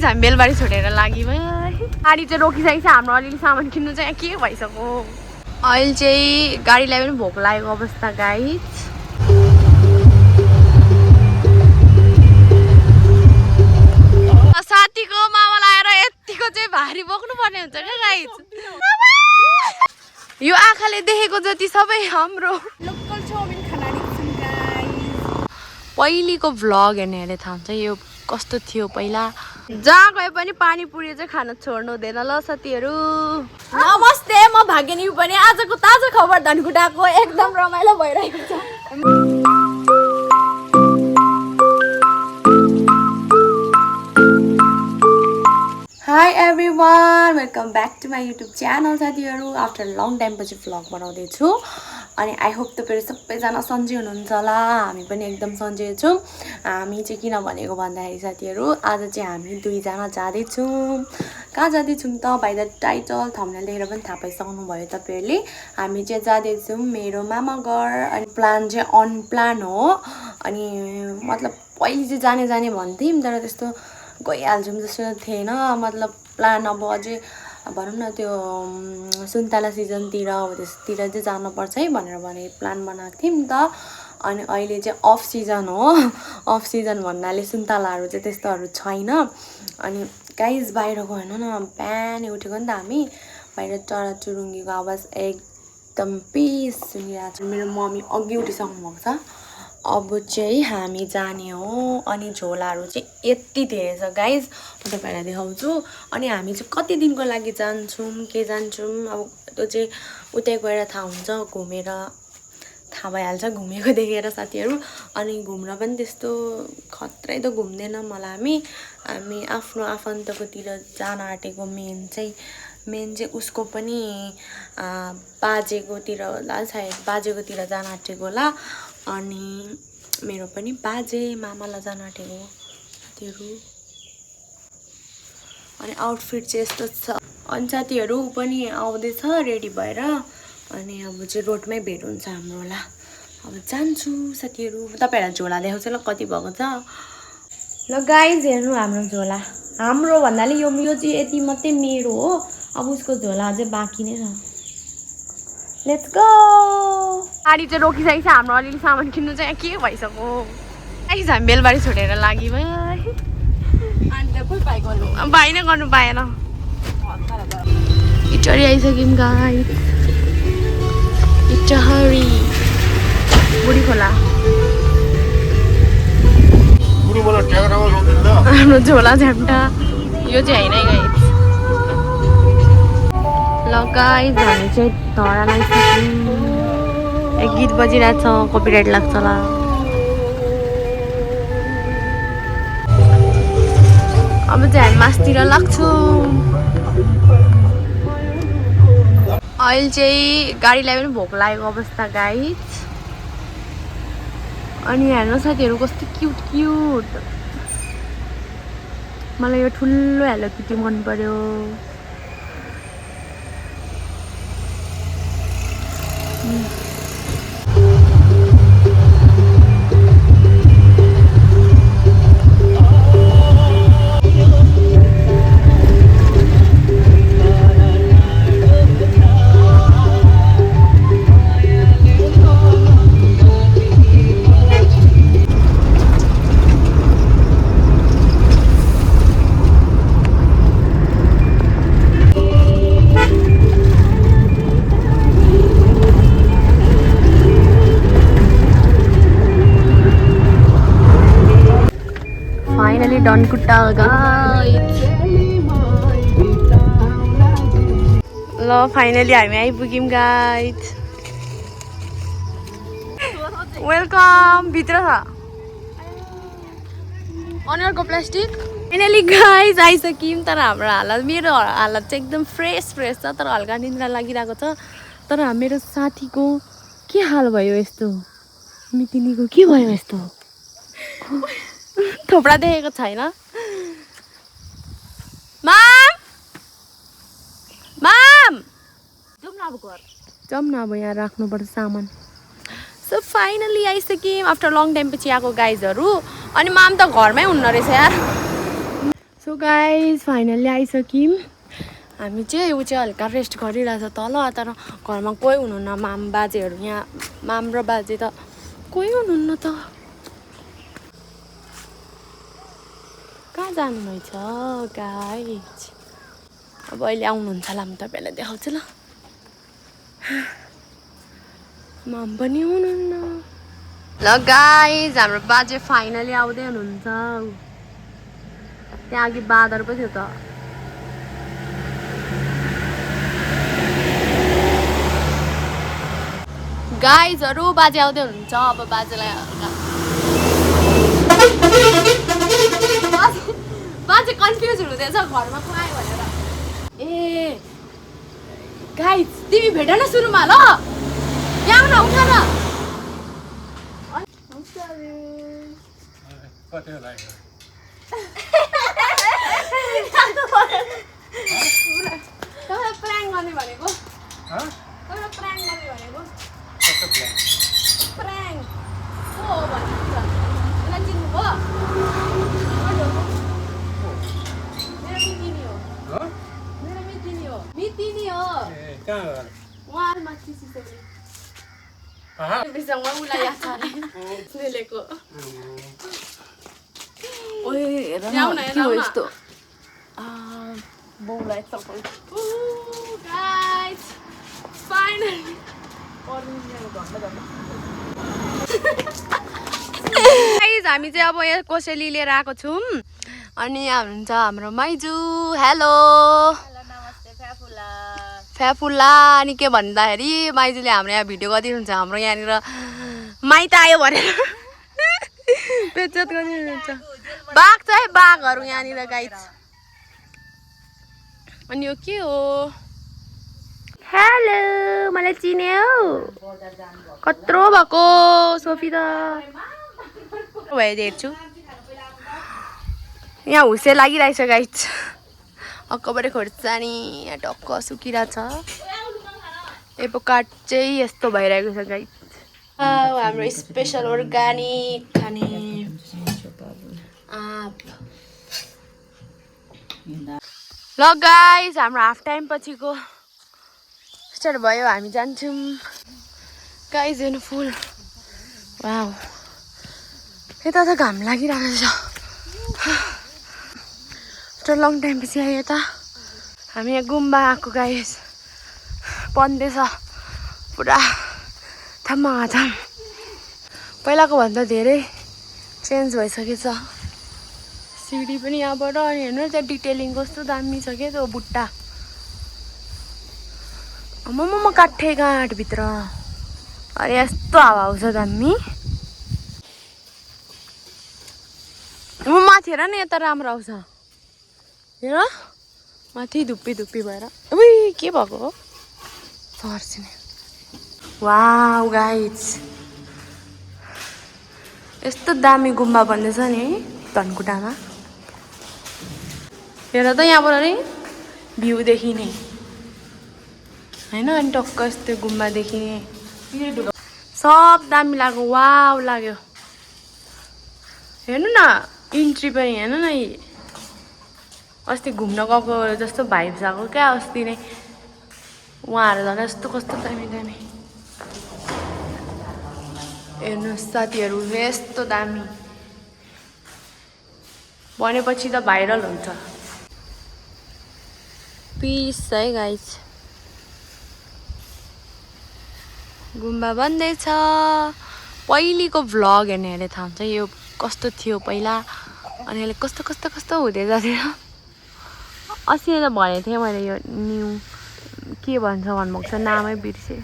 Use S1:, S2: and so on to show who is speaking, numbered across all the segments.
S1: Guys हामी बेलबारी छोडेर लाग्यौँ है। गाडी चाहिँ रोकिसकेको छ हाम्रो, अलिअलि सामान किन्नु चाहिँ के भइसक्यो। अहिले चाहिँ गाडीलाई पनि भोक लागेको अवस्था गाइज। साथीको मामा लाएर यतिको चाहिँ भारी बोक्नु पर्ने हुन्छ क्या गाइज। यो आँखाले देखेको जति सबै हाम्रो लोकल चाउमिन खाना गाइज। पहिलेको भ्लग हेर्नेहरूले थाहा हुन्छ यो कस्तो थियो पहिला। जहाँ गए पनि पानीपुरी चाहिँ खान छोड्नु हुँदैन ल साथीहरू। नमस्ते, म भाग्यनी पनि आजको ताजा खबर धनकुटाको एकदम रमाइलो भइरहेको छ। Hi everyone, welcome back to my YouTube channel साथीहरू। आफ्टर लङ टाइम पछि भ्लग बनाउँदैछु अनि आई होप तपाईँहरू सबैजना सन्चै हुनुहुन्छ होला। हामी पनि एकदम सन्चै छौँ। हामी चाहिँ किन भनेको भन्दाखेरि साथीहरू आज चाहिँ हामी दुईजना जाँदैछौँ। कहाँ जाँदैछौँ त बाइ द टाइटल थम्बनेल देखेर पनि थाहा पाइसक्नु भयो तपाईँहरूले। हामी चाहिँ जाँदैछौँ मेरो मामा घर। अनि प्लान चाहिँ अनप्लान हो। अनि मतलब पहिले चाहिँ जाने भन्थ्यौँ तर त्यस्तो गइहाल्छौँ जस्तो थिएन। मतलब प्लान अब अझै भनौँ न त्यो सुन्तला सिजनतिर हो त्यसतिर चाहिँ जानुपर्छ है भनेर प्लान बनाएको थियौँ नि त। अनि अहिले चाहिँ अफ सिजन हो। अफ सिजन भन्नाले सुन्तलाहरू चाहिँ त्यस्तोहरू छैन। अनि गाइज बाहिरको हेर्नु न, बिहानै उठेको नि त हामी, बाहिर चराचुरुङ्गीको आवाज एकदम पिस सुनिरहेको छ। मेरो मम्मी अघि उठिसक्नु भएको छ। अब चाहिँ हामी जाने हो। अनि झोलाहरू चाहिँ यति धेरै छ गाइज, म तपाईँहरूलाई देखाउँछु। अनि हामी चाहिँ कति दिनको लागि जान्छौँ के जान्छौँ अब त्यो चाहिँ उतै गएर थाहा हुन्छ, घुमेर थाहा भइहाल्छ घुमेको देखेर साथीहरू। अनि घुम्न पनि त्यस्तो खत्रै त घुम्दैन मलाई। हामी आफ्नो आफन्तकोतिर जान आँटेको मेन चाहिँ उसको पनि बाजेकोतिर होला सायद, बाजेकोतिर जान आँटेको होला। अनि मेरो पनि बाजे मामालाई जान आँटेको साथीहरू। अनि आउटफिट चाहिँ यस्तो छ। अनि साथीहरू पनि आउँदैछ रेडी भएर। अनि अब चाहिँ रोडमै भेट हुन्छ हाम्रो होला। अब जान्छु साथीहरू। तपाईँहरूलाई झोला देखाउँछ ल कति भएको छ। ल गाइज हेर्नु हाम्रो झोला। हाम्रो भन्नाले यो चाहिँ यति मात्रै मेरो हो। अब उसको झोला अझै बाँकी नै छ। Let's go. गाडी चाहिँ रोकिसकेको छ हाम्रो, अलिअलि सामान किन्नु चाहिँ के भइसक्यो। गाइज हामी बेलबारी छोडेर लाग्यौँ है। भाइ नै गर्नु पाएन। इटहरी आइसक्यौँ गाइज। इटहरी बुढी खोला। हाम्रो झोला झ्याम्टा यो चाहिँ होइन है गाइज। ल गाइज हामी चाहिँ धरान आइसक्यौँ। एक गीत बजिरहेको छ, कपिराइट लाग्छ होला। अब चाहिँ हामी मासतिर लाग्छौँ। अहिले चाहिँ गाडीलाई पनि भोक लागेको अवस्था गाइज। अनि हेर्नु साथीहरू कस्तो क्युट क्युट। मलाई यो ठुलो हेलो किटी मन पर्यो। Finally Dhankuta guys. ल फाइनली हामी आइपुग्यौँ गाइज। वेलकम। भित्र छ अनुहारको प्लास्टिक। Finally guys आइसक्यौँ। तर हाम्रो हालत, मेरो हालत चाहिँ एकदम फ्रेस छ। तर हल्का निन्द्रा लागिरहेको छ। तर मेरो साथीको के हाल भयो यस्तो, मितिनीको के भयो यस्तो, थोप्रा देखेको छैन। माम माम जाउँ न अब यहाँ राख्नुपर्छ सामान। सो फाइनली आइसक्यौँ आफ्टर लङ टाइम पछि आएको गाइजहरू। अनि माम त घरमै हुन्न रहेछ यार। सो गाइज फाइनल्ली आइसक्यौँ हामी चाहिँ ऊ चाहिँ हल्का रेस्ट गरिरहेछ तल तर घरमा कोही हुनुहुन्न माम बाजेहरू यहाँ माम र बाजे त कोही हुनुहुन्न त कहाँ जानुहुँदैछ गाइज अब अहिले आउनुहुन्छ होला म तपाईँलाई देखाउँछु ल माम पनि हुनुहुन्न ल गाइज हाम्रो बाजे फाइनली आउँदै हुनुहुन्छ त्यहाँ अघि बाँदर पो थियो त गाइजहरू बाजे आउँदै हुनुहुन्छ अब बाजेलाई बाजे कन्फ्युज हुँदैछ घरमा को आयो भनेर ए गाइज तिमी भेट न सुरुमा ल यहाँ न उठा न तपाईँलाई प्र्याङ्क गर्ने भनेको तपाईँलाई प्र्याङ्क गर्ने भनेको प्र्याङ्क को हो भन्नुहुन्छ उसलाई चिन्नुभयो मेरो मितिनी हो मेरो मितिनी हो उहाँ माथि सिसौली बिसँग उसलाई याद छ अरे लेलेको ओए हेर न के हो यस्तो बौलाई चप्पल गाइस फाइनली गाइस हामी चाहिँ अब यहाँ कोसेली लिएर आएको छौँ अनि यहाँ हुनुहुन्छ हाम्रो माइजू हेलो फ्याफुल्ला अनि के भन्दाखेरि माइजूले हाम्रो यहाँ भिडियो गरिदिनुहुन्छ हाम्रो यहाँनिर माइत आयो भनेर बेइज्जत गरिदिनुहुन्छ बाघ छ है बाघहरू यहाँनिर गाइस अनि यो के हो हेलो मलाई चिन्यो कत्रो भएको सोफी त हेर्छु यहाँ हुसे लागिरहेछ गाइस अक्कबरे खोर्सानी यहाँ टक्क सुकिरहेछ एपो काट चाहिँ यस्तो भइरहेको छ गाइस हाम्रो स्पेसल अर्ग्यानिक खाने आँप ल गाइस हाम्रो हाफ टाइम पछिको स्टार्ट भयो हामी जान्छौँ गाइस हेर्नु फुल वाउ यता त घाम लागिरहेको छ आफ्टर लङ टाइम पछि आयो यता हामी यहाँ गुम्बा आएको गाइस पन्दैछ पुरा थाम पहिलाको भन्दा धेरै चेन्ज भइसकेछ सिडी पनि यहाँबाट अनि हेर्नु त्यहाँ डिटेलिङ कस्तो दामी छ क्या त्यो बुट्टा म काठे गाँठभित्र अरे यस्तो हावा आउँछ दामी म माथि हेर न यता राम्रो आउँछ हेर माथि धुप्पी भएर उही के भएको हो सर्सिने वाउ गाइस यस्तो दामी गुम्बा बन्दैछ नि धनकुटामा हेर त यहाँबाट नि भ्यू देखिने होइन अनि टक्क यस्तो गुम्बा देखिने सब दामी लाग्यो वाउ लाग्यो हेर्नु न इन्ट्री पनि हेर्नु न अस्ति घुम्न गएको जस्तो भाइब्स आएको क्या अस्ति नै उहाँहरू झन् यस्तो कस्तो दामी हेर्नुहोस् साथीहरू यस्तो दामी भनेपछि त भाइरल हुन्छ पिस है गाइस गुम्बा बन्दैछ पहिलेको भ्लग हेर्नेहरूले थाहा हुन्छ यो कस्तो थियो पहिला अनि अहिले कस्तो हुँदै जाँदैन अस्ति त भनेको थिएँ मैले यो न्यू के भन्छ भन्नुभएको छ नामै बिर्सेँ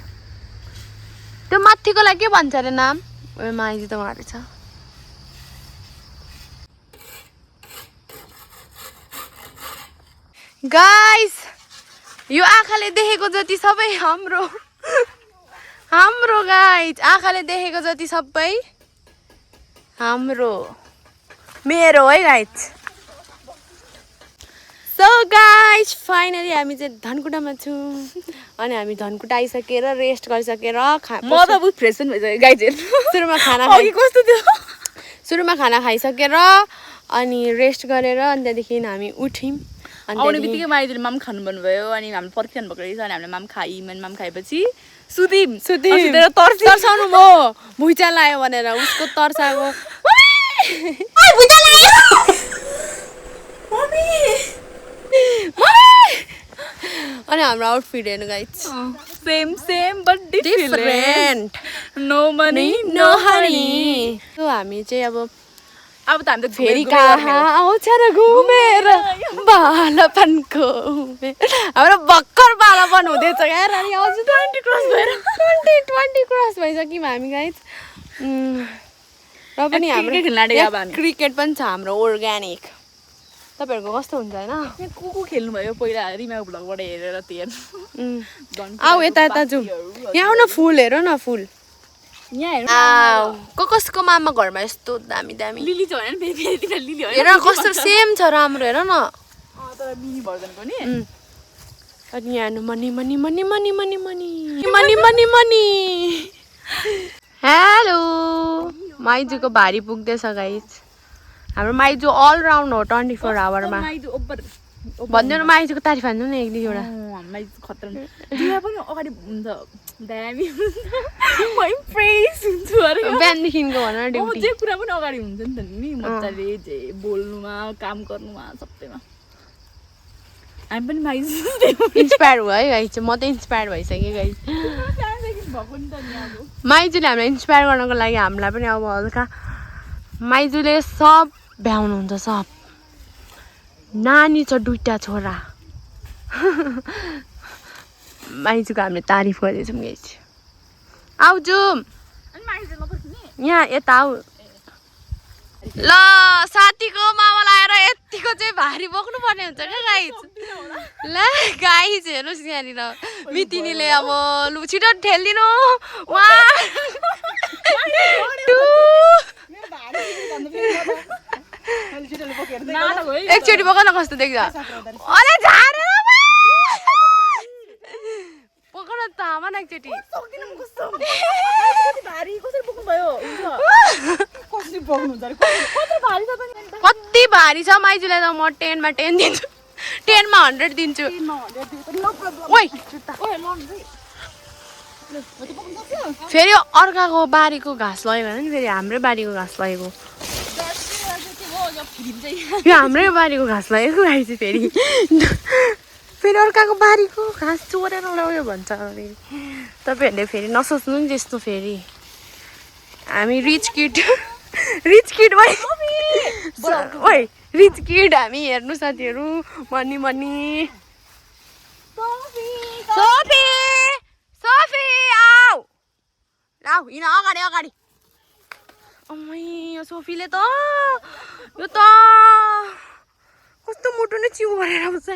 S1: त्यो माथिकोलाई के भन्छ अरे नाम माइजी त उहाँ रहेछ गाइस यो आँखाले देखेको जति सबै हाम्रो गाइस आँखाले देखेको जति सबै हाम्रो मेरो है गाइस सो गाइस फाइनली हामी चाहिँ धनकुटामा छौँ अनि हामी धनकुटा आइसकेर रेस्ट गरिसकेर म त बहुत फ्रेस पनि भइसक्यो गाइस सुरुमा खाना खाइसकेर अनि रेस्ट गरेर अनि त्यहाँदेखि हामी उठ्यौँ
S2: आउने बित्तिकै माइजूले माम खानु भन्नुभयो अनि हामीले पर्खिरहनु भएको रहेछ अनि हामीले माम खायौँ अनि माम खाएपछि सुतेर
S1: तर्साउनु म भुइँचा लायो भनेर उसको तर्साएको अनि हाम्रो आउटफिट हेर्नु guys
S2: same but different no money no honey
S1: so हामी चाहिँ अब
S2: त हामी त
S1: फेरि कहाँ आउँछ र घुमेर बालापनको हाम्रो भर्खर बालापन हुँदैछ क्या अनि आउँछ 20 क्रस भएर 20 क्रस भइसक्यौँ हामी गाइज र पनि हाम्रो क्रिकेट पनि छ हाम्रो अर्ग्यानिक तपाईँहरूको कस्तो हुन्छ होइन
S2: को खेल्नुभयो पहिला रिमा भ्लगबाट हेरेर त्यो
S1: आऊ यता यता जाउँ यहाँ आऊ न फुल हेर न फुल कसको मामा घरमा यस्तो दामी दामी
S2: लिली छ हैन लिली
S1: हेर कस्तो सेम छ राम्रो हेर न
S2: तर मिनी भर्जनको नि
S1: अनि यहाँ money money money money money money money money money hello माइजूको भारी पुग्दैछ गाइज हाम्रो माइजू अल राउन्ड हो 24 आवरमा भन्दैन माइजूको तारिफ हान्नु न एक दुईवटा
S2: माइजू खतरा दिया पनि अगाडि हुन्छ दामी म इम्प्रेस हुन्छु अरे
S1: बिहानदेखिको भन न ड्युटी
S2: जे कुरा पनि अगाडि हुन्छ नि त नि मजाले जे बोल्नुमा काम गर्नुमा सबैमा हामी पनि माइजू
S1: इन्स्पायर भयो है गाइज म त इन्स्पायर भइसकेँ गाइज माइजूले हामीलाई इन्स्पायर गर्नको लागि हामीलाई पनि अब हल्का माइजूले सब भ्याउनुहुन्छ सब नानी छ 2टा छोरा माइजूको हामीले तारिफ गर्दैछौँ गाइज आऊ जाउँ यहाँ यता आऊ ल साथीको मामा लाएर यतिको चाहिँ भारी बोक्नु पर्ने हुन्छ क्या गाइज ल गाइज हेर्नुहोस् यहाँनिर मितिनीले अब लु छिटो ठेलिदिनु एकचोटि बोक न कस्तो देख्छ अरे झारेर बोक न तामा न एकचोटि कति भारी छ माइजूलाई त म 10 मा 10 दिन्छु 10 मा 100 दिन्छु फेरि अर्काको बारीको घाँस लगेको होइन नि फेरि हाम्रै बारीको घाँस लगेको यो हाम्रै बारीको घाँस लगेको आइज फेरि फेरि अर्काको बारीको घाँस चोरेर लग्यो भन्छ फेरि तपाईँहरूले फेरि नसोच्नु नि त्यस्तो फेरि हामी रिच किड ओइ रिच किड हामी हेर्नु साथीहरू मनी मनी सोफी आऊ आऊ हिँड अगाडि अगाडि अम्मै यो सोफीले त यो त कस्तो मुटु नै चिउ गरेर आउँछ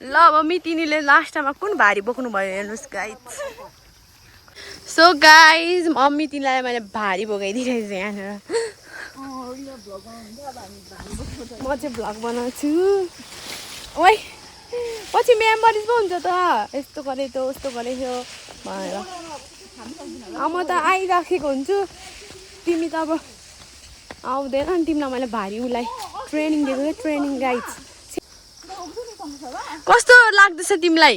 S1: ल अब मितिनीले लास्टमा कुन भारी बोक्नु भयो हेर्नुहोस् गाइज सो गाइज मम्मी तिमीलाई मैले भारी बोकाइदिइरहेको छु यहाँनिर म चाहिँ भ्लग बनाउँछु ओइ पछि मेमोरिज पो हुन्छ त यस्तो गरेको थियो उस्तो गरेको थियो भनेर म त आइराखेको हुन्छु तिमी त अब आउँदैन नि तिमीलाई मैले भारी उसलाई ट्रेनिङ दिएको थिएँ ट्रेनिङ गाइड कस्तो लाग्दैछ तिमीलाई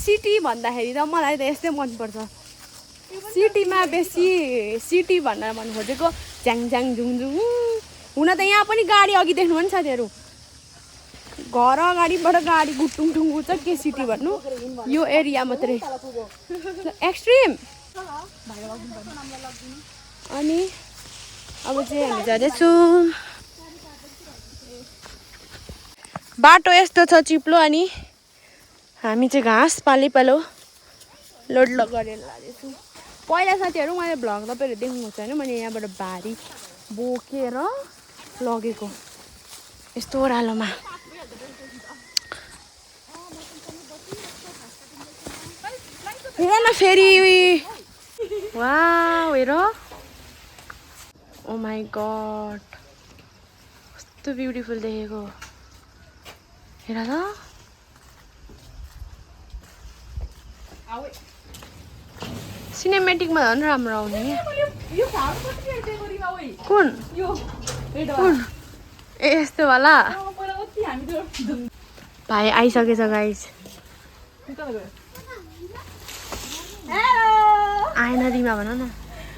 S1: सिटी भन्दाखेरि त मलाई त यस्तै मनपर्छ सिटीमा बेसी सिटी भनेर मन खोजेको झ्याङ झ्याङ झुङझुङ हुन त यहाँ पनि गाडी अघि देख्नु पनि साथीहरू घर अगाडिबाट गाडी गुटुङ टुङ छ के सिटी भन्नु यो एरिया मात्रै एक्सट्रिम अनि अब चाहिँ हामी जाँदैछौँ बाटो यस्तो छ चिप्लो अनि हामी चाहिँ घाँस पालै पालो लोड गरेर लाँदैछौँ पहिला साथीहरू मैले भ्लग तपाईँहरू देख्नुहुन्छ होइन मैले यहाँबाट भारी बोकेर लगेको यस्तो ओह्रालोमा हेर न फेरि वाउ हेर ओ माई गड कस्तो ब्युटिफुल देखेको हेर त सिनेमेटिकमा झन् राम्रो आउने कुन ए यस्तो वाला
S2: पहिला कति हामी त्यो
S1: भाइ आइसकेछ गाइस
S2: हेलो
S1: आएन रिमा भन न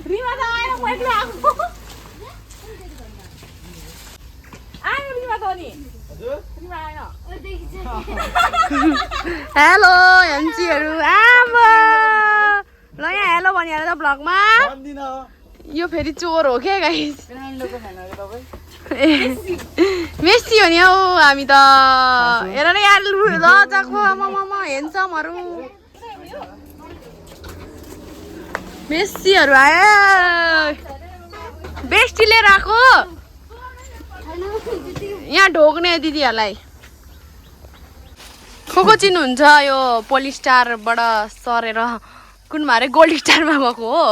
S2: रिमा त आएन म एक्लै आएको आयो रिमा त नि रिमा आएन
S1: हेलो हेन्चीहरू आमा ल यहाँ हेलो भनिहाल त भ्लगमा यो फेरि चोर हो क्या गाइस मेसी हो नि हौ हामी त हेर न यार लजाको आमामामा हेन्समहरू मेसीहरू आयो बेस्टीले राखो यहाँ ढोक्ने दिदीहरूलाई को चिन्नुहुन्छ यो पोलिस्टारबाट सरेर कुनमा अरे गोल्ड स्टारमा गएको हो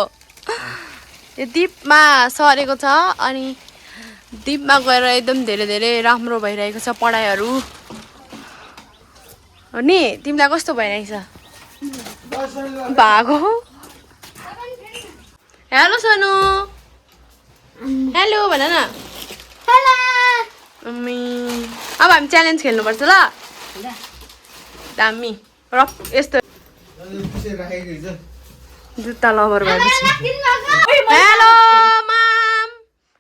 S1: यो दिपमा सरेको छ अनि दिपमा गएर एकदम धेरै धेरै राम्रो भइरहेको छ पढाइहरू हो नि तिमीलाई कस्तो भइरहेछ भागो हेलो सोनु हेलो भन न मम्मी अब हामी च्यालेन्ज खेल्नुपर्छ ल दामी र यस्तो जुत्ता लभर भएपछि हेलो माम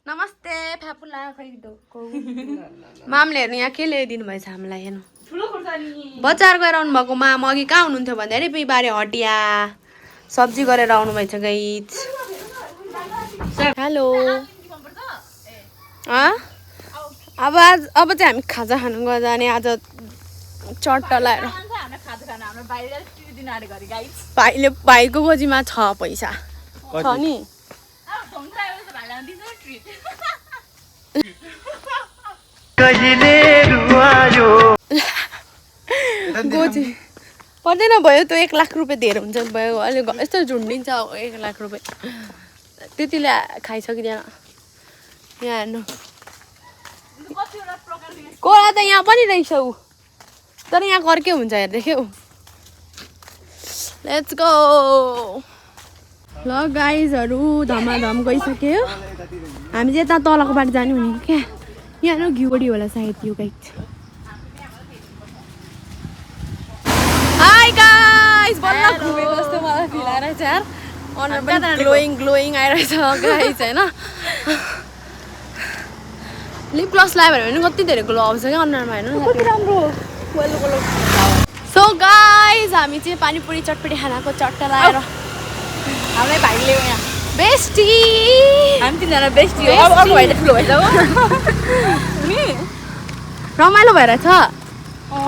S1: नमस्ते फ्यापुला खै मामले हेर्नु यहाँ के ल्याइदिनु भएछ हामीलाई हेर्नु बजार गएर आउनुभएको माम अघि कहाँ हुनुहुन्थ्यो भन्दा अरे बिहिबारे हटिया सब्जी गरेर आउनु भएछ गाइज हेलो अब चाहिँ हामी खाजा खानु गजाने आज चट्टा लाएर भाइको गोजीमा छ पैसा छ नि गोजी पर्दैन भयो त्यो 1 लाख रुपियाँ धेरै हुन्छ भयो अहिले यस्तो झुन्डिन्छ 1 लाख रुपियाँ त्यतिले खाइसकिँदैन यहाँ हेर्नु कोला त यहाँ पनि रहेछ ऊ तर यहाँ कर्के हुन्छ हेर्दैख्यौ लेट्स गो ल गाइजहरू धमाधम गइसक्यो हामी चाहिँ यता तलको बाटो जाने भनेको क्या यहाँ न घिउडी होला सायद यो गाइज हाई गाइज बल्ल घुमेको जस्तो मलाई फिल आइरहेछ यार अनुहार पनि ग्लोइङ आइरहेछ गाइज होइन लिप ग्लस लगायो भने कति धेरै ग्लो आउँछ क्या अनुहारमा होइन कति राम्रो सो गाइज हामी चाहिँ पानीपुरी चटपटी खानाको चट्टा लगाएर
S2: हामीलाई भाइ ल्यायो यहाँ
S1: बेस्टी
S2: हामी तिनजना बेस्टी हो अब अर्को भाइ त ठुलो भएछ हो नि
S1: रमाइलो भइरहेछ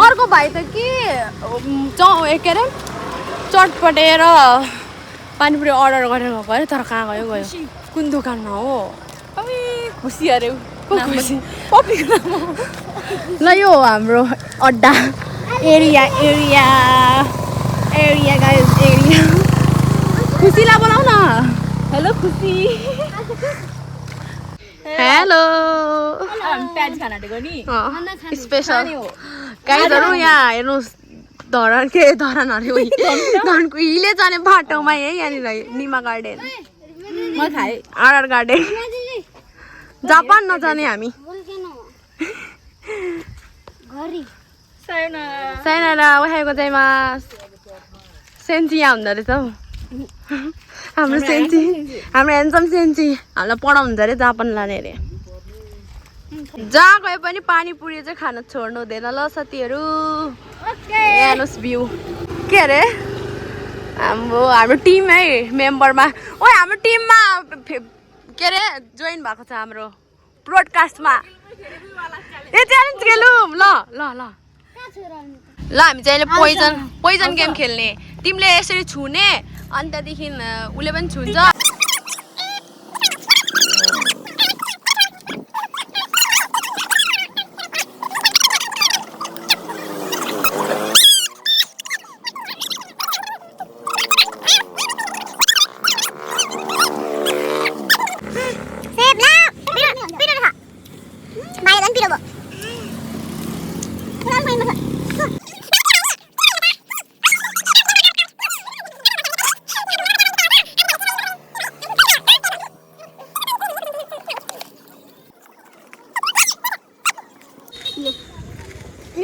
S1: अर्को भाइ त के के अरे चटपटे र पानीपुरी अर्डर गरेर गएको अरे तर कहाँ गयो कुन दोकानमा हो
S2: खुसी अरे
S1: खुसी ल यो हो हाम्रो अड्डा एरिया गाइस एरिया खुसीलाई बोलाउ न
S2: हेलो खुसी
S1: हेलो
S2: हामी प्याज खाना दिएको नि
S1: स्पेसल गाइजहरू यहाँ हेर्नुहोस् धरान अरे धनको हिले जाने बाटोमा है यहाँनिर निमा गार्डन
S2: म खाएँ
S1: आर गार्डन जापान नजाने हामी साइनारा ओहाइगो गोजाइमास सेन्ची यहाँ हुँदो रहेछ हौ हाम्रो सेन्ची हाम्रो ह्यान्डसम सेन्ची हामीलाई पढाउनु अरे जापान लाने अरे जहाँ गए पनि पानीपुरी चाहिँ खान छोड्नु हुँदैन ल साथीहरू हेर्नुहोस् भ्यू के अरे हाम्रो टिम है मेम्बरमा ओ हाम्रो टिममा के अरे जोइन भएको छ हाम्रो ब्रोडकास्टमा ए च्यालेन्ज खेलौँ ल हामी चाहिँ अहिले पोइजन गेम खेल्ने तिमीले यसरी छुने अनि त्यहाँदेखि उसले पनि छुन्छ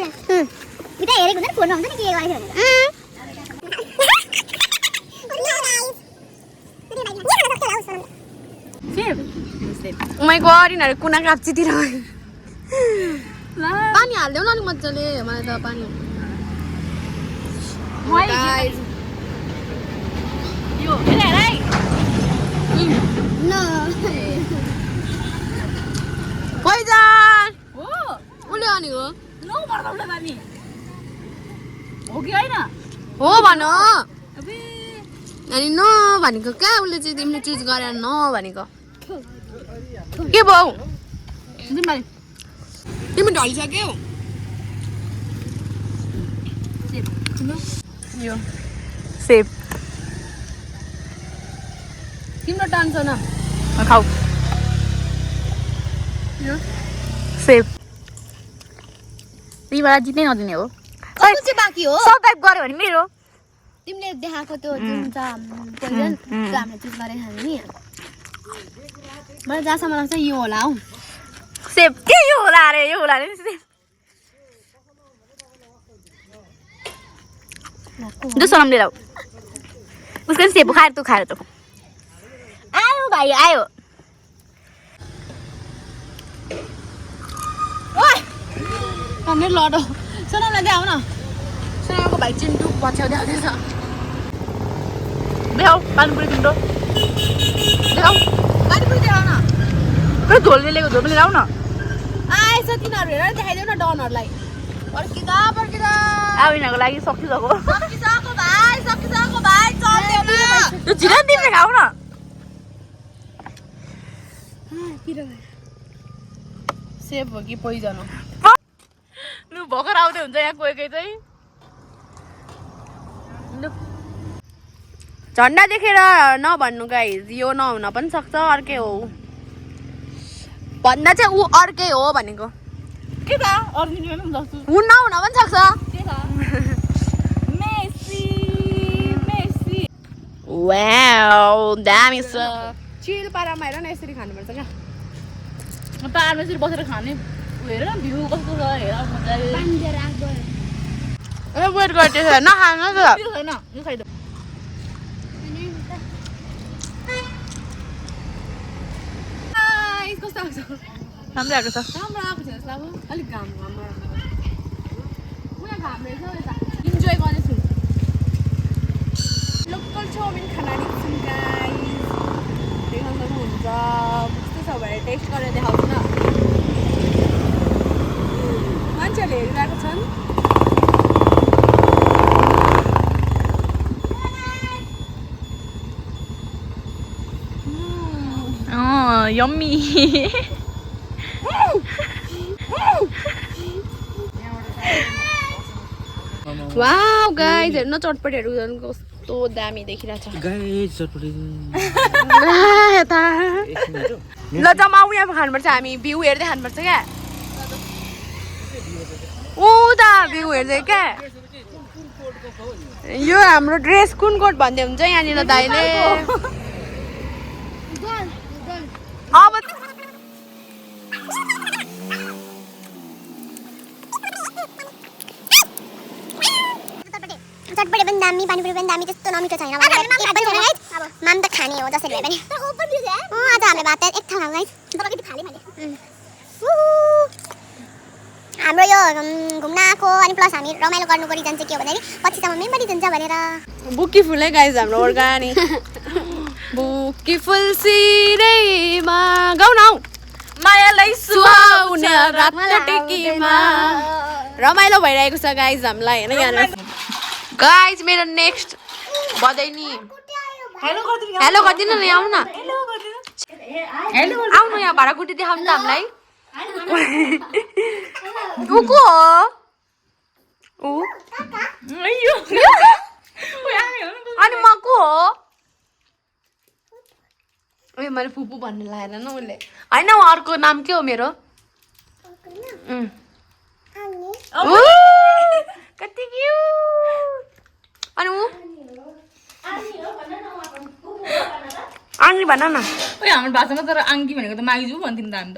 S3: उता हेरेको हुन्छ नि फोनमा हुन्छ नि के गरेको भनेर
S1: माइ गड यिनीहरू कुना काप्चीतिर पानी हालिदेऊ न अलिक मजाले मलाई त पानी
S2: यो हेर है
S1: पैजान
S2: हो
S1: उसले भनेको
S2: नो पर्दा उल्टा जाने हो कि होइन
S1: हो भन
S2: अबे
S1: अनि न भनेको कहाँ उसले चाहिँ तिमीले चुज गरेर न भनेको के भाउ
S2: जिम्बाई
S1: तिमी ढलिसक्यौ यो सेप तिम्रो टर्न छ न
S2: खाऊ
S1: यो
S2: सेप तिमीलाई जित्नै नदिने हो
S3: कस्तो चाहिँ बाँकी हो
S2: सर्भाइभ गर्यो भने मेरो
S3: तिमीले देखाएको त्यो जुन छ पोइजन त्यो हामीले चुज गरेको खाने नि मलाई जहाँसम्म लाग्छ यो होला हौ
S2: सेप के यो होला अरे यो होला अरे सेप जो सलाम लिएर आऊ उसको पनि सेप खाएर तँ खाएर तँ आयो भाइ आयो
S1: हामी लडो सोनामलाई देखाउ न सोनामको भाइ चिन्टु पछ्याउँदै आउँदैछ
S2: देखाऊ पानीपुरी तिम्रो देखाऊ
S1: पानीपुरी देखाउ न
S2: खै झोलले लिएको झोलले ल्याऊ न
S1: आएछ तिनीहरू हेरेर देखाइदेऊ न डनहरूलाई पर्खिँदा पर्खिँदा
S2: अब यिनीहरूको लागि सकिसक्यो
S1: सकिसक्यो भाइ चल्देऊ न
S2: त्यो छिटो तिमीले खाऊ न
S1: सेप हो कि पोइजन हो
S2: लु भर्खर आउँदै हुन्छ यहाँ कोही कोही चाहिँ लु
S1: झन्डा देखेर नभन्नु गाइस यो नहुन पनि सक्छ अर्कै हो भन्दा चाहिँ ऊ अर्कै हो भनेको
S2: के त अर्जिनल पनि सक्छु
S1: ऊ नहुन पनि सक्छ
S2: के त मेसी मेसी
S1: वाउ दामी छ चिल पारामा हेर न यसरी खानुपर्छ क्या
S2: पाहाडमा यसरी बसेर खाने हेर न भ्यू कस्तो छ हेर मजाले
S1: ए वेट गर्दैछ नखानु त
S2: त्यो छैन यो खाइदेऊ
S1: कस्तो आएको छ
S2: राम्रै आएको छ
S1: राम्रो आएको छ जस्तो लाग्यो अलिक घाम उहाँ घाम रहेछ यता इन्जोय गर्दैछु लोकल चाउमिन खाना दिन्छौँ गाइस देखाउन सक्नुहुन्छ कस्तो छ भनेर टेस्ट गरेर देखाउँछु न मान्छेहरूले हेरिरहेको छन्
S2: यम्मी
S1: वाउ गाइस हेर्नु चटपटीहरू कस्तो दामी देखिरहेछ ल जमाउ यहाँ खानुपर्छ हामी भ्यू हेर्दै खानुपर्छ क्या उता भ्यू हेर्दै क्या यो हाम्रो ड्रेस कुन कोट भन्दै हुन्छ यहाँनिर दाइले अब
S3: चटपटे पनि दामी पानीपुरी पनि दामी त्यस्तो नमिठो छैन माम त खाने हो जसरी भए पनि आज हामीले भात एक ठाउँ खाऊ गाइस हाम्रो यो घुम्न आएको अनि प्लस हामी रमाइलो गर्नुको रिजन चाहिँ के हो भन्दाखेरि पछिसम्म मेमोरी हुन्छ भनेर
S1: बुकी फुल है गाइस हाम्रो अर्गानी बुकी फुल सिरैमा गाउँ न हौ
S2: मायालाई
S1: सुहाउने रात टिकीमा रमाइलो भइरहेको छ गाइस हामीलाई हैन यहाँ गाइस मेरो नेक्स्ट बधाई हेलो गर्दिन न आउनु न आउनु यहाँ भाँडाकुटी देखाउनु त हामीलाई ऊ को हो ऊ अनि म को हो ए मैले फुपू भन्नु लागेन न उसले होइन अर्को नाम के हो मेरो कति क्युट अनि ऊ आङ्गी भन न
S2: ओइ हाम्रो भाषामा तर आङ्गी भनेको त माइजू भन्थ्यौँ त हामी त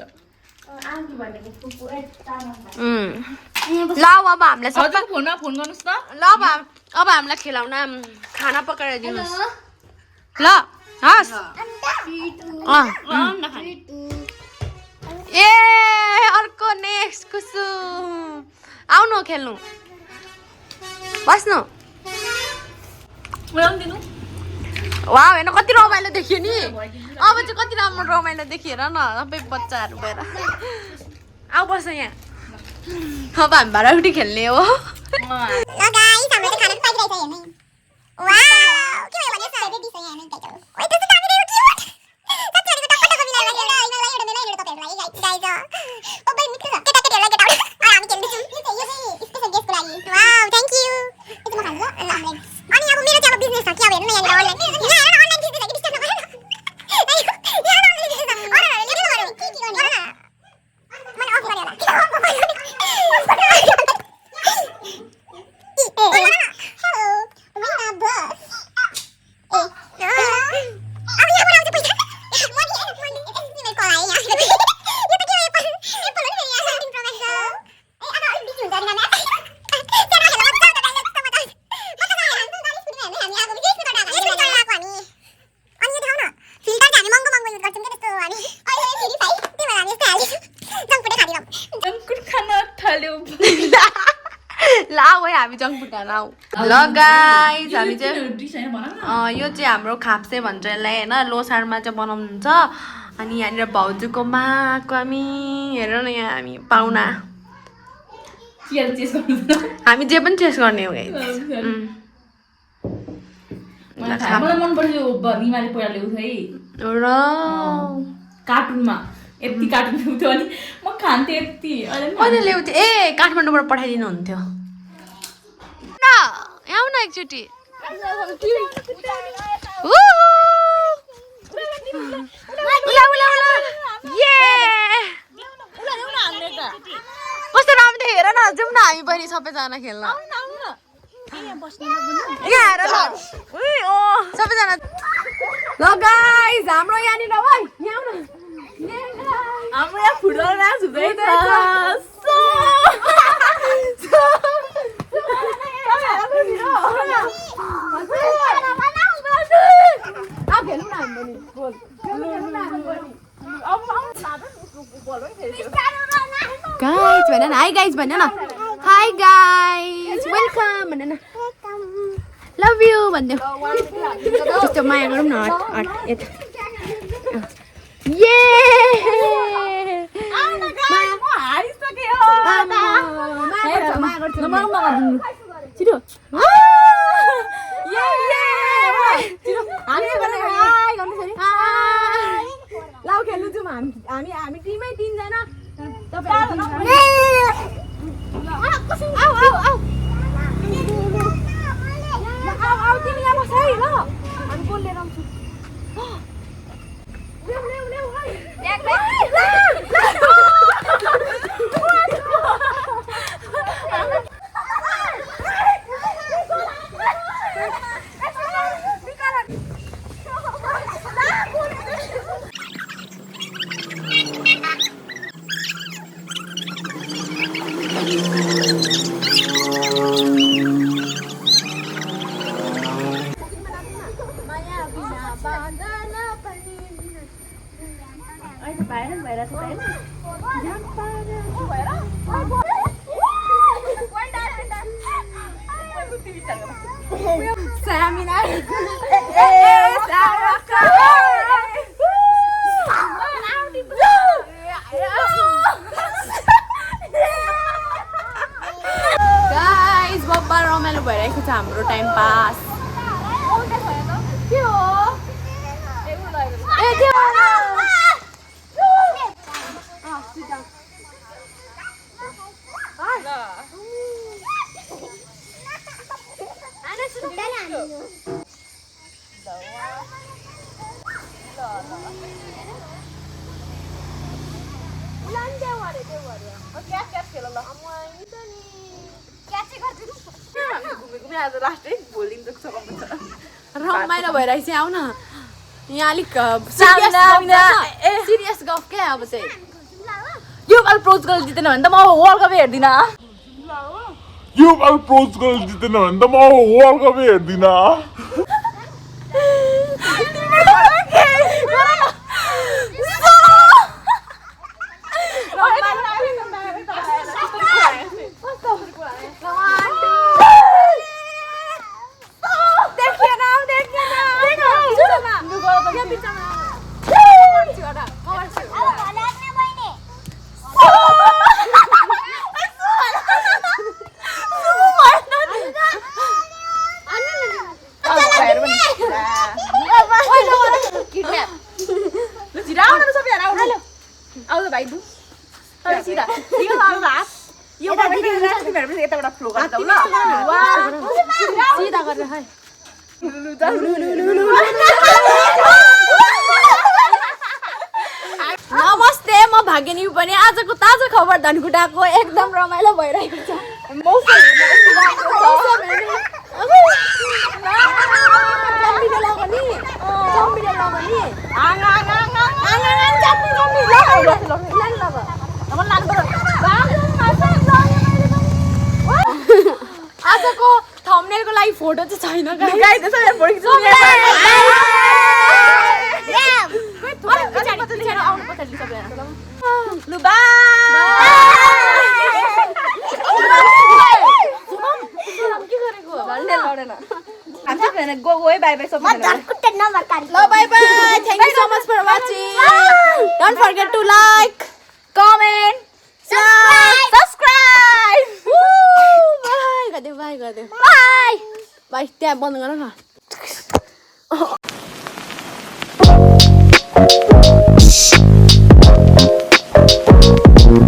S1: ल अब हामीलाई सबै
S2: हजुर फोनमा फोन गर्नुहोस् न
S1: ल अब हामीलाई खेलाउन खाना पकाएर दिनुहोस् ल हस् ए अर्को नेक्स्ट कुसुम आउनु खेल्नु बस्नु
S2: दिनु
S1: वा हेर्न कति रमाइलो देखियो नि अब चाहिँ कति राम्रो रमाइलो देखियो हेर न सबै बच्चाहरू भएर आऊ बस यहाँ अब हामी भाँडाकुटी खेल्ने हो हामी जङ्क फुड खान आऊ ल गाइस हामी चाहिँ यो चाहिँ हाम्रो खाप्से भन्छ यसलाई होइन लोसारमा चाहिँ बनाउनुहुन्छ अनि यहाँनिर भाउजूकोमा हामी हेर न यहाँ हामी पाहुना हामी जे पनि टेस्ट गर्ने हो
S2: मन पर्यो निमाले पहिला ल्याउँछ है
S1: र
S2: कार्टुनमा यति कार्टुन ल्याउँथ्यो अनि म खान्थेँ यति
S1: कहिले ल्याउँथ्यो ए काठमाडौँबाट पठाइदिनु हुन्थ्यो आऊ न एकचोटि कस्तो राम्रो हेर न जाउँ न हामी बहिनी सबैजना खेल्न सबैजना ल गाइस हाम्रो यहाँनिर
S2: हाम्रो यहाँ फुटबल म्याच हुँदैछ
S1: गाइस भन न हाई गाइस भन न हाई गाइस वेलकम भन न लभ यु भन्दियो त्यस्तो माया गरौँ न यता ये छिटो लाउ खेल्नु जाउँ हामी टिमै तिनजना तिमी यहाँ बस है ल हामी बोल लिएर आउँछु गाइस बब्बा रमाइलो भइरहेको छ हाम्रो टाइम पास के हो रमाइलो भइरहेको छ आउ न यहाँ अलिक सिरियस गफ क्या अब चाहिँ
S2: यो पाल प्रोज गरेर जितेन भने त म वर्ल्ड कप हेर्दिनँ
S4: यो पाल प्रोज गरेर जितेन भने त म वर्ल्ड कपै हेर्दिनँ
S1: नमस्ते म भाग्यनी पनि आजको ताजा खबर धनकुटाको एकदम रमाइलो भइरहेको छ आजको थम्बनेलको लागि फोटो चाहिँ छैन Bye bye. Thank you so much for watching. Don't forget to like, comment, subscribe. Bye. Bye. Bye. Bye. Bye. Bond गर्न